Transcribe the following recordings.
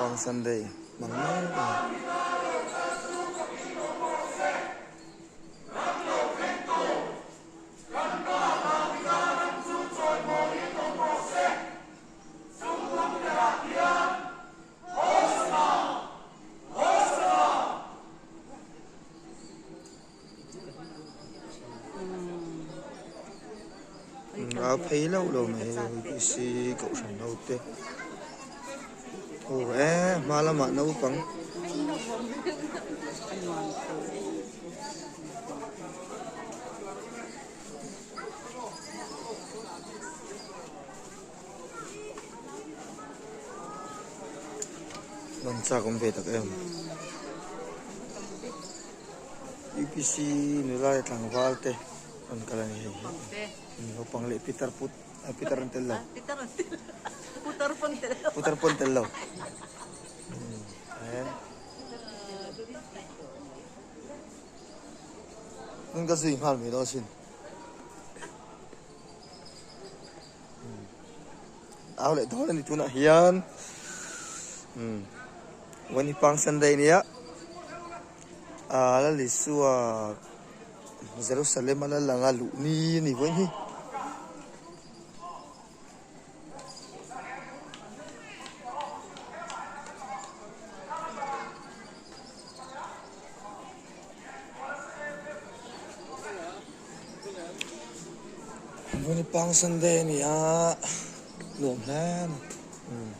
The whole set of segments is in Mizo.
Palm Sunday hmang mek a ni. A phei loh lo mai hei UPC kohhran ho te aw e hma lamah naupang. Rawn chak awm ve tak em? UPC nula leh tlangval te rawn kal a ni hei hi. Naupang leh pitar put ah pitar an tel lo. Putar pawn tel lo. Ka zui nghal mai dawn asin. Au leh dawn a ni tunah hian umm Wanipang Sunday nia ah Lal Isua Jerusalem a la lang a luh ni a ni vawiin hi. Vunipang Sunday a ni a nuam hle a ni umm.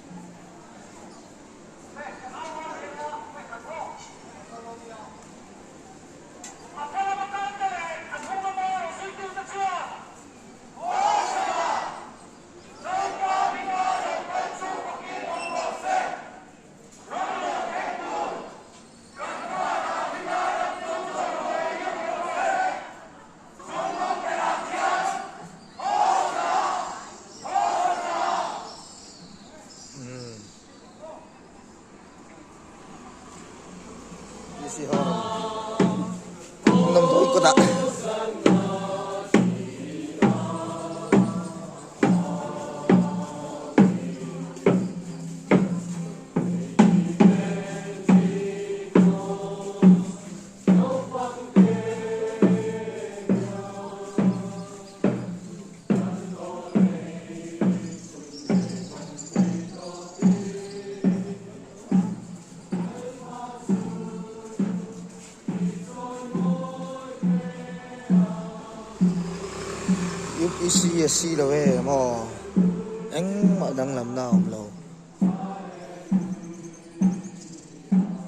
UPC a si lo e maw engmah danglamna a awm lo.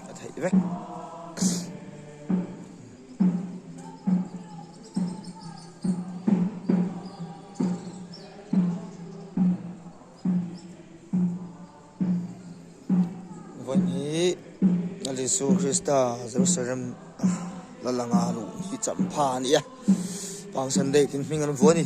A theih vek. Vawiin hi Lal Isu Krista Jerusalem la langa luh hi champha a ni a, Palm Sunday tin hming an vuah a ni.